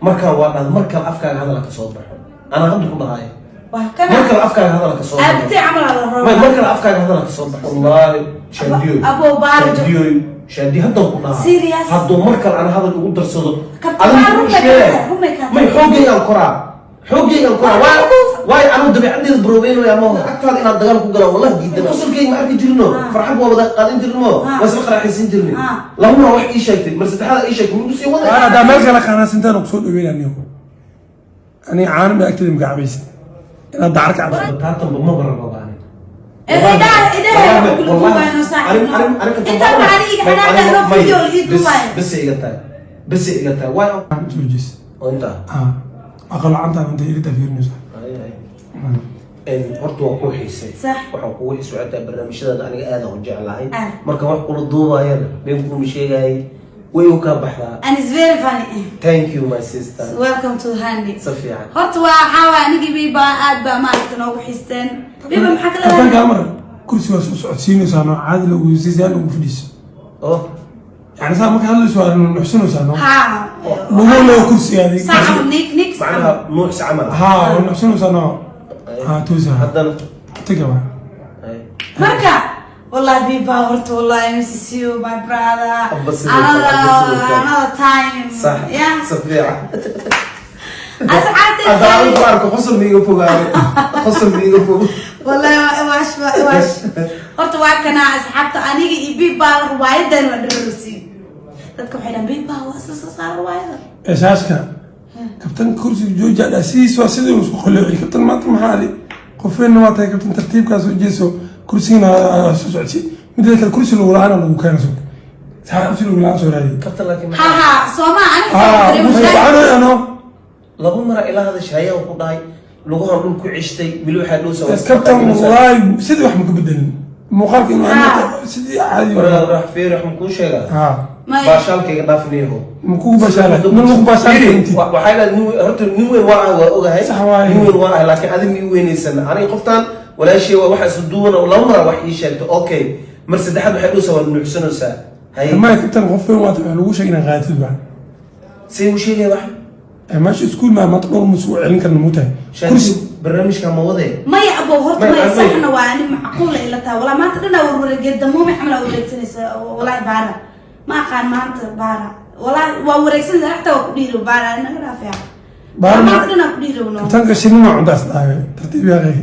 Markaan waa dhahda, mar kale afkaaga hadala ka soo baxo, anaa hadda ku dhahayo. Waa kana. Mar kale afkaaga hadala ka soo baxo. Aabtay camal ala rabaa. May, mar kale afkaaga hadala ka soo baxo, wallaahi Shaadiyoy. Abo, baaro. Shaadiyoy, Shaadi, haddaan ku dhahaa. Serious? Hadduu mar kale ana hadal ugu darsado, Kabta adigu waa ku rumay ka sheeg. tahay, rumay ka tahay. May, xoogaygaan koraa, xoogaygaan koraa. Waayo anuu dabeecaddeeda baroobeynaya ma agtaada inaad dagaal ku galaan, wallahi diidana. Qosolkayga ma arki jirno? Farxad waa wada qaadan jirno, waa isla qaraaxaysan jirnay. Laba mar wax ii sheegtay, mar saddexaad ii sheegtay, mugu sii waday. Waan haddaa meel kale qanaasintaan kusoo dhaweynaniyo, aniga caano ma agteeda maka cabaysid inaad dacar ka cabso. Taatanba maba rabo baani. Idaha kula duubayno, saaxiibno. Intaan baa aniga xanaaqda loo video ii duubayo. Bas iga tahay, bas iga tahay, waayo. Soo jees. Oo intaa. Ah, aqal lacanta inta ilida fiirinaysa. Ay, ay. Horta waa kuu xiisay. Sax. Waxaan kugu xiisay waxay tahay barnaamijyadaada aniga aad aan u jeclahay. Marka wax kula duubayana been kuma sheegayay, way u kaa baxdaa. And it's very funny. Thank you, my sister. Welcome to Handy. Si fiican. Horta waa waxaa waay anigii Biba aad baa maaragta noogu xiisteen. Biba, maxaa kala Kabtanka, amar kursi waa soo socodsiinaysaa noo, caadi lagu si lagu fadhiiso. Oh. Yani saa marka hadlayso waa nuxsanaysaa noo. Ha. Lagu loo kursigaadi. Saca nik nik. Macnaha nuucsi camal. Ha, waa nuxsanaysaa noo, ha toosa. Haddana. Tiga waa. Ay. Marka wallahi Biba, horta wallahi miss you, my brother. Abba sidoo kale, Another abba sidoo kale. another time. Sax. Yeah. Si fiican. Asxaabtay. Hadda aan ku arko, qosol ma iga fogaado, qosol ma iga fogo. Wallahi waa waash waash. Horta waa kana asxaabta, aniga iyo Biba riwaayadan waa dhararsiin. Dadka waxay dhahan Biba waa isla soo saar riwaayada. Eesaaska kabtan, kursiga jooja dhaa, sidiis waa sidii uu isku qalloociyey kabtan. Maanta maxaa adi qofeenna waa tahay kabtan, tartiibkaa soo jeeso, kursigana soo socodsii. Midda kale, kursi lagu la-aana lagu keena, sug saa kursi lagu la-aan soo raadiyey. Kabtan, laakiin Ha ha, sooma aniga. Ah, wuu soconaya no. Laba mara ilaa hadasha hayaan ku dhahay, lugahan dhul ku cishtay, weli waxaa dhowsa. Kabtan, wallaahi sidii wax ma ka bedelin muuqaalka inuu sidii caadi waa. Wax fiir, wax ma kuu sheegaa? Ha. Baashaalkayga dhaafniyaho. Ma kugu baashaalay? Ma lagu baashaalay intii? Waxay dhahay nin horta nin weyn waa ahay, waa ogahay. Sax waaye. Nin weyn waa ahay, laakiin adiga ma ii weynaysan. Aniga qoftaan walaashay waa waxa isu duuban oo laba mara wax ii sheegto, okay, mar saddexaad waxay dhowsa waa nuucsanaysaa. Hay. Maya kabtan, qof weyn waa tahay, wax lagu sheegay inaad qaadatid baa. See u sheegaya wax? Meesha iskuul maa maanta dhowr ma suu celin karna, muu tahay kursi kursi. Barnaamijka ma wadee? Maya abo, horta maya. May. Saxna waa, ani macquula ila tahay. Walaa maanta dhan aa warwareegay, damuumi camal aa wareegsanaysa. Walaahi baara ma aqaan maanta, baara walaahi waa wareegsanaysa, xataa waa ku dhiiro. Baara naga dhaafaya. Baara maanta dhan aa ku dhiiro no. Kabtanka shinima cuntaas dhahay, tartiib yaaqay.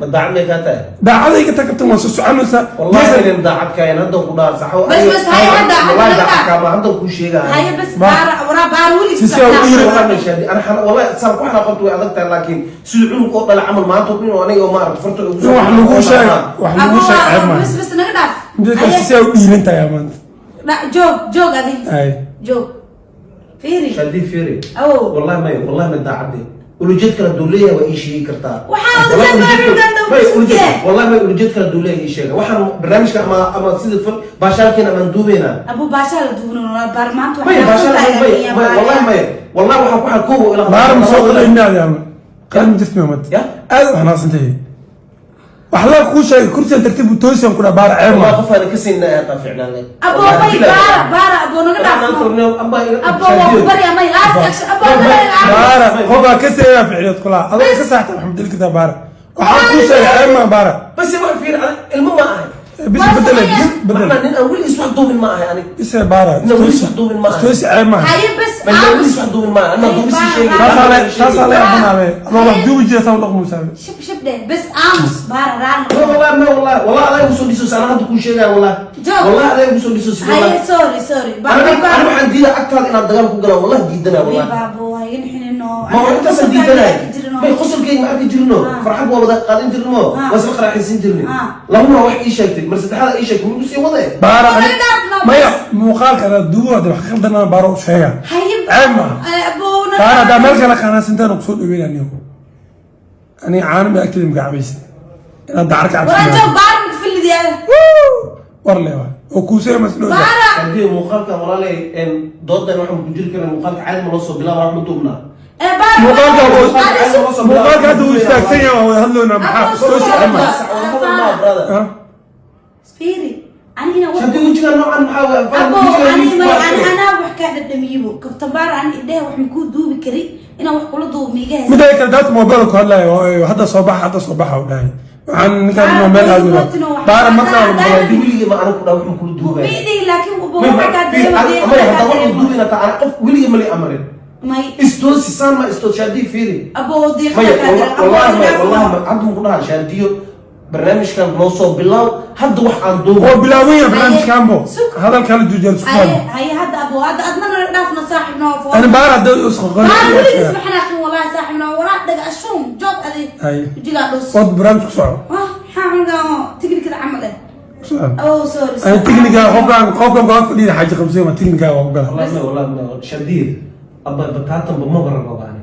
Ma daacad may kaa tahay? Daacaday ka tag kabtan, waa soo soconaysaa. Wallahi inaan daacad kaayan hadda ku dhaar saxo. Bas, bas, hay hadda, hadda wallahi naga daacad dhaaf. kaama hadda kuu sheegaya. Haye bas. Baara. Baara waraa, baara weligiis. Si si aa u dhiiro. Wallahi ma shaadi ana xana, wallahi saan ku xanaaqantu way adag tahay, laakiin sida cunug oo dhala camal maanta oo dhan aniga ma arag farta ugu In wax lagu sheego, wax lagu sheego ceeb maaha. Bas bas, naga dhaaf. Midda kale, si si aa u dhiiran tahay maanta. Joog joog adi. Ay. Joog, fiiri. Shaadi, fiiri. Awow. Wallahi may, wallahi ma daacadde, ulujeed kale hadduu leeyahay waa ii sheegi kartaa. Waxaa Wallahi ulujeed baa may, ulujeed. Wallahi may, ulujeed kale hadduu leeyahay ii sheega. Waxaan barnaamijka ama sida fal baashaalkeena amaan duubeynaa. Abu, baashaa la duubno baar maanta. May baashaal may may, wallahi may, wallahi waxaan ku xan koobo ilaa Baara ma soo qalay miyaad ama qalin jirta maanta? Ya? Aad u xanaaqsantahay, wax la kuu sheegay, kursigan tartiib u toosan ku dhaa, baara ceeb wallahi maaha. Qof aan ka siinaa hataa ficnaan leh. Abo may, baara baara abo naga dhaafno. Abo waa ku barya, may last action abo naga. Baara qofaa ka seeyaa ficneed kulaa, adoo ka saxta wax bedeli kartaa. Baara waxaan kuu sheegay ceeb maaha, baara. Bas wax fiir, ilmo ma ahay. Bis Waa bedele. sameeyaa. Bis bedele. Macnaa nin aan weligiis wax duubin ma ahay aniga. Bise baara. Ina weligiis wax duubin ma ahay. Istoosi, ceeb maaha. Haye bas. Ma ina weligiis wax duubin ma ahay anaa duubisi sheegay. Saasaa la yaabanaale, adoo wax duubi jira saa u dhaqmaysaa. Shib shib dheh, bas aamus baara raano. Wallahi ma, wallahi wallahi adaa igu soo dhiso, anaa hadda kuu sheegaya wallahi. Joog. Wallahi adaa igu soo dhiso. Haye, sorry sorry. Aniga waxaan diidaa agtaada inaad dagaal ku galaan, wallahi diidanaa wallahi. Baabo waa iga xinino. Ma war intaasaan diidanay. May, qosolkayga ma arki jirno? Farxad waa wada qaadan jirno, waa isla qaraaxaysan jirnay. Laba mar wax ii sheegtay, mar saddexaad ii sheegtay, mugu sii wadee. Baara. Naga dhaafno, bas. Maya, muuqaalka adaa duubo, hadda wax khaldanaa baara u sheega. Haye. Ceeb maaha. Abo. Baara haddaa meel kale qanaasantaan kusoo dhaweynaniyo, aniga caano ma agteeda maka cabaysid inaad dacar ka Waraa cabsid. joog baara mid fillidiyaa. War le waay oo kuusee masloo. Baara. Haddii muuqaalka, walaalay, doodan waxaan ku jiri karaa muuqaalka caadi ma loo soo bilaaba, wax ma duubnaa? Ee baara. Muuqaalka hadda uu istaagsan yahay, waa wada hadloynaa, maxaa soo socon ma? Brother. Fiiri, anigina wax Haddii wejiga noocan maxaa waay? Abo ani may ani anaa wax kaa dhadhamiyibo. Kabtan Baara, ani idhehe wax makuu duubi kari, inaan wax kula duubo miiga haysa. Midda kale, daata mobile ku hadlayo, hadda soo baxa, hadda soo baxa u dhahay. Waxaan ninkaan inuu meel aado Baara markaa Weligii ma anigu ku dhaha wax ma kula duubaya? Miidhihi, laakiin May waxa kaa dareemo. May hadda wax duubina taa qof weligii mali amrin. May. Istoosi saan ma istoos, Shaadiyo, fiiri. Abo, diiqada Maya. kaa dareemo. Wallahi may, wallahi may, hadda ku dhaha Shaadiyo, barnaamijkan noo soo bilow hadda, wax aan duubo. Oo bilaawaya barnaamijkaanbo. Hadalka la joojiya, isku Haye hadlo. Haye, hadda abo, hadda adna naga dhaafno, saaxibno. Ani Baara hadda isku Baara weligiis ma xanaaqin, wallahi saaxibno, walaa dhaga ashuun joog adi. Haye. Wejigaa dhus. Wad barnaamij ku soco. Wah, maxaa cunugan tiknikada camal eh? Ku soco. Oh, sorry. Ani tiknika qofkan kaa fadhiya xaaji qabsiya, ma tiknika waa ku gala. Wallahi may, wallahi may, Shaadiyo, abba, bataatanba maba rabo ani.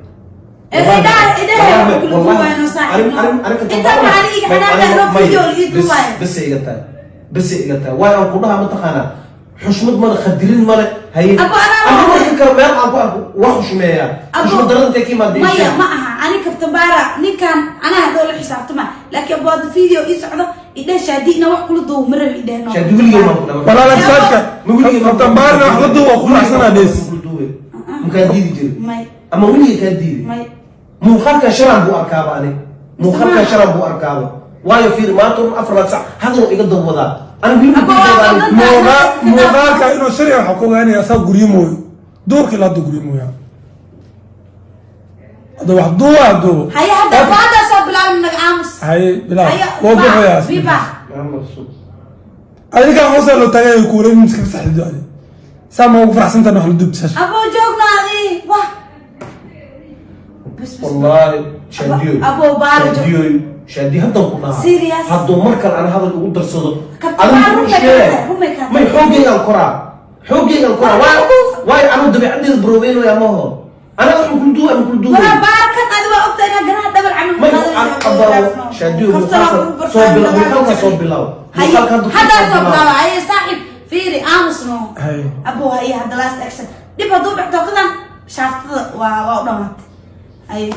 Idhaha kula duubayno, saaxiibno. Inta maxaa iga xanaaqay loo video ii duubayo? Bas iga tahay, bas iga tahay. Waayo aan ku dhaha, mataqaanaa, xushmad male, khadirin male. Haye. Abo, anaa Ama marka kale meel aan ku arko waa xushmeeyaa. Abo, xushmad darada intay ka imaadeen? Maya, ma aha. Ani Kabtan Baara, ninkan anaa hadhow la xisaabtama, laakiin abo, hadda video ii socdo, idheh Shaadi ina wax kula duubo ma rabi, idheh no. Shaadi, weligay maan ku dhaha. Walaala saadka. Ma weligay maan. Kabtan Baarna wax la duubo ku faraxsanaa dhees. Makaa diidi jirin? May. Ama weligay kaa diidi? May. Muuqaalkan shalan buu arkaaba, ani muuqaalkan shalan buu arkaaba. Waayo fiir, maanta un 4 sac hadal iga dawwadaa, ani weli Abo, waa qaldan tahay. Muuqaalka inuu sharci waxa ku ogaanaya asaa guryo mooyo, duurka ilaa hadda guryo mooya, hadda wax duuba duubo. Haye, hadda abo, hadda soo bilaabin, naga aamus. Haye, bilaab. Haye. Waa buuxayaa. Biba. Adiga hoosa loo taagay kuulay miska fasaxdo, adi saa ma ugu faraxsantahay wax la duubtisasha? Abo, joogno adi, wah, bas bas. Wallahi Shaadiyo. Abo, Baara. Shaadiyo, Shaadiyo, haddan ku dhahaa. Serious? Hadduu mar kale aan hadal ugu darsado, Kabtan adigu Baara, ku rumay sheeg. kaa tahay, rumay kaa tahay. May, xoogaygaan koraa, xoogaygaan koraa. Waa Waayo anuu dabeecaddeeda baroobeynaya maho, anaga waxaan kula duuba ama kula duubay. Walaa Baarkan, adi waa ogtahay inaa ganaha double camal. May, abo, Shaadiyo, muuqaalka soo bilaw, muuqaalka soo bilaw. Muuqaalka hadda Haddaa soo soo bilaw. bilaaba. Haye saaxiib, fiiri, aamusno. Haye. Abo, haye, hadda last action. Dhib hadduu dhacdo kadan shaaftada waa u dhamaatay. Haye,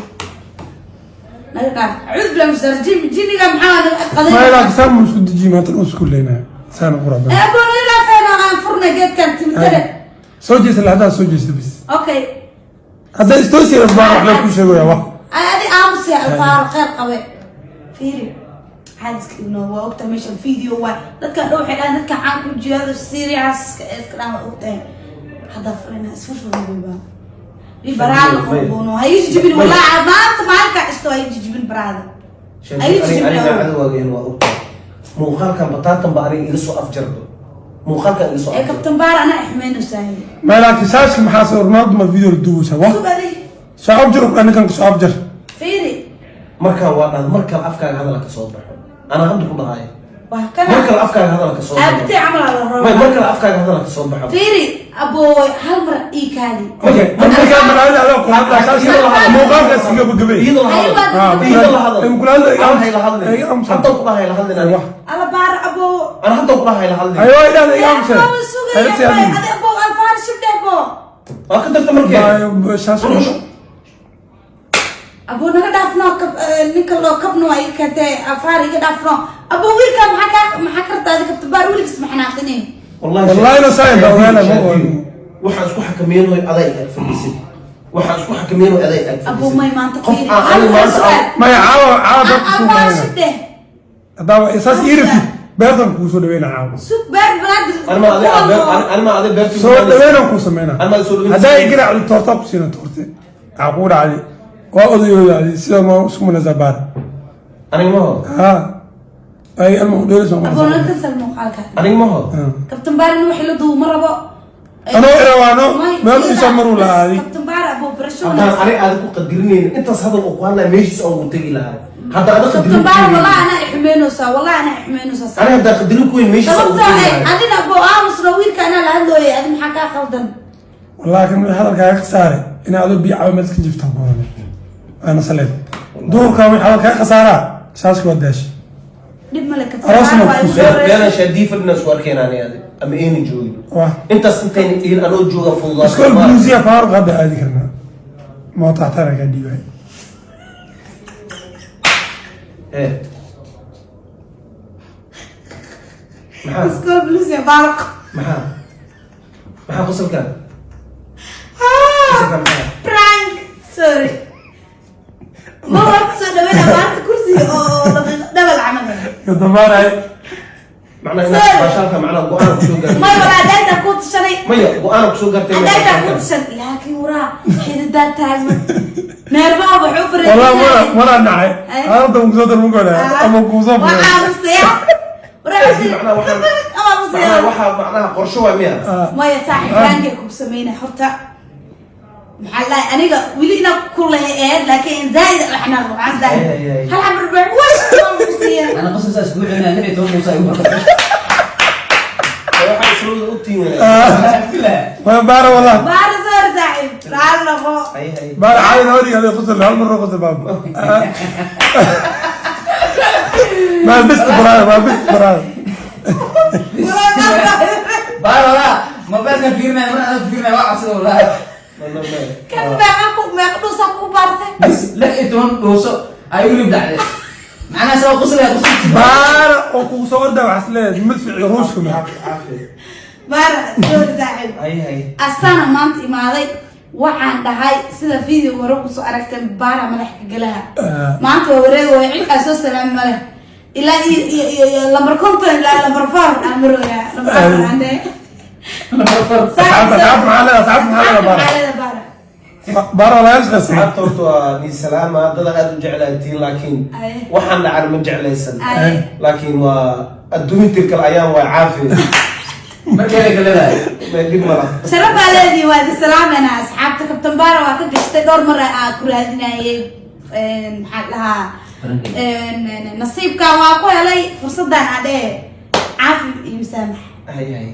naga dhaaf. Acuud billahi min shaytaan rajiim. Jinniga maxaa naga qaday? Maya, laakiin saa ma isku dejiye maanta, uu isku leynaya saana qura Ee, abo, naga dhaafayno, aan furna geedkan timitare. Soo jeesta la, haddaa soo jeesta bis. Okay. Hadda istoosi baan wax la ku sheegaya wax. Adi aamus ya Alfaaro, khayr qabe. Fiiri, caadiska ibno, waa ogtahay meeshan video waay. Dadkan dhow waxay dhahaan dadkan caan ku jiraado serious iska dhahan, waa ogtahay. Hadda furina, isfurfurba baraada qurbuno, ha ii jijibin. Walaaca maanta maalinkaa cisto, ha ii jijibin baraada. Ha ii Shaadiyo, jijibin. aniga cadowgaageen waa ogtahay. Muuqaalkan bataatan ba aniga iga soo afjardo, muuqaalkan iga soo Ee afjardo. Kabtan Baar, anaa ixmeynaysaa. Maya, laakiin saashka maxaa soo Ronaldo ma video la duubeysa wax? Sug adi. Soo afjar ninkan, soo afjar. Fiiri. Markaan waa dhahda, mar kale afkaaga hadala ka soo baxo, anaa hadda ku dhahayo. Waa Mar kana. kale afkaaga hadala ka soo baxo. Aabtay camal ala May, rabaa. mar kale afkaaga hadala ka soo baxo. Fiiri abooy, hal mar ii kaadi. Okay, markaa magaalada adaa kula hadlaa saashka, muuqaalka iska gabagabay. Iyadoo la Ay, hadal. waa Iyadoo la hadal. Kula hadla. Ana hayla hadlin. Iga aamusan. Hadda ku dhahay la hadlin aniga. Wax. Alla Baar, aboo. Ana hadda ku dhahay la hadlin. Ayo, idhaahda iga aamusan. Aboo, sugaya adi, aboo, Alfaar, shibdhe bo. Waa ka darta markee. Saashka. Aboo, naga dhaafno kab ninka loo kabno waa iga keentay. Alfaar, iga dhaafno aboo. Wiilka maxaa ka maxaa karta adi? Kabta Baar weligiis ma xanaaqine. Wallahi. Wallahi na saayin baa ogaana, ma ogaani. Waxaan isku xakameynay aday ag fadhiisid. Waxaan isku xakameynay aday ag fadhiisid. Aboo, may maanta Qof fiiri. aan ani Hal maanta su'aal. Maya, caawa caawa dadku soo Alfaar, maayana. shibdhe. Haddaa saas ii rabtid, beertan kuu soo dhaweyna caawa. Sug, beer banaadir. Ani ma aday ani ma aday beertu. Soo dhaweynaan kuu sameynaa. Ani ma soo dhaweyn. Haddaa i garaacdo, toortaa ku siina, toorte aa kugu dhacday, waa odayooda adi sida ma isku manaysaa Baar? Aniga ma ho. Ha, ay alma u dheelayso. Aboo, naga cancel muuqaalka. Aniga ma ho. Kabtan Baar in wax la duubo ma rabo. Anoo irawaano May, meel iyada- isa maruu lahaaday. Kabtan Baar, aboo, barasho Haddaan wanaagsan. aniga aada ku qadarinaynin, intaas hadal uu ku hadlaya meeshiis aan ugu tegi lahaa. Hadda ada qadarin Kabtan Baar, ku wallahi anaa ixmeynaysaa, wallahi anaa ixmeynaysaa. Aniga haddaa qadarin ku weyn, meeshiis aan ugu Sababtoo tegi ay lahaa. Adina aboo, aamusna. Wiilka anaa la hadlooyay, adi maxaa kaa qaldan? Wallahi kan wixii hadalkaaga khasaare in adoo biyo caba meel iska jiftaan ku oranay waana saleed duurka wixii hadalkaaga khasaaraa saashka waa daashi. Dhib male, Kabtan Aroosna Baar waa igu ku soo- soo Meelaan reesay. Shaadii fadhina isku arkeen ani adi ama ayna joogin. Wah. Intaas intayna iil anoo jooga fududaa. Iskool buluusiya Faaruq hadda aadi karnaa, moota xataa kaa dhiibay. Eh. Maxaa? Iskool buluusiya Faaruq. Maxaa? Maxaa qosolkan? Qosolka maxaa? Prank, sorry. Ma warka soo dhaweyna maanta kursiga oo daqiiqo dhabal camal. Kabtan Baara. Macnaha inaad baashaalka, macnaha go-aan kusoo gaartay. May walaa, adayntaa kuu tashanay. Maya, go-aan kusoo gaartay. Adayntaa kuu tashan, laakiin waraa xididaa taagma neerfaha wuxuu Wallah mara fariisanaya. Mara nacay. Hadda kusoo dar mugola ama kusoo Waa aamusaya. Macnaha waxaan macnaha waxaa macnaha qorsho waa miya? Maya saaxib, prank kugu sameynay horta. Maxaa lahay, aniga weli inaa ku lehe eed, laakiin zaaid waxna waxaan zaaid Ay, ay, ay. Hal xabr baa wash ku siiya. أنا قصة أسبوع إنها 16 موسى يقول. Waxaa isla wada ogtihiin. Baara wallah. Baara, sorry saaxib, raal noqo. Hay hay. Baara caadi horiga aday qosol hal mar qosol baaba. Ma bist baraada, ma bist baraada. Baara wallah, ma beerkan fiirinaya mar adag fiirinaya waa cabsida wallah. Kan meeqa ku meeqa dhuusaa kugu baartay? Bis 16 dhuuso ay ugu dhacday. Macnaha soo qoslaya qosol. Baara oo kugu soo ordaa waxaas leeyahay madfici ruushka ma. Caafi. Baara, sorry saaxib. Hay hay. Astaana maanta imaaday, waxaan dhahay sida video hore kusoo aragteen, Baara madax ka galaha maanta waa wareeg way cid aa soo salaami male ilaa iyo lambar 50 ilaa lambar 4 aan marooyaa, lambar 4 aan dhehe. Asxaabta maxaa leedahay? Asxaabta maxaa leedahay, Baara? Leedahay, Baara? Baara waa laga shaqeysan. Asxaabta horta waa nii salaama, dadan aad u jeclaatiin, laakiin Ay. waxaan dhacan ma jeclaysan. Ay. Laakiin waa adduun tilkal ayaan waa caafi. Markeeda ka leedahay. Ma dhib mala. Sharaf baa leedihi, waa idin salaamayna asxaabta. Kabtan Baara waa ka gashtay dhowr mar aa ku raadinayay. Maxaa dhahaa, nasiibka waa ku helay fursadan adhee, caafi iyo musaamax. Hay hay.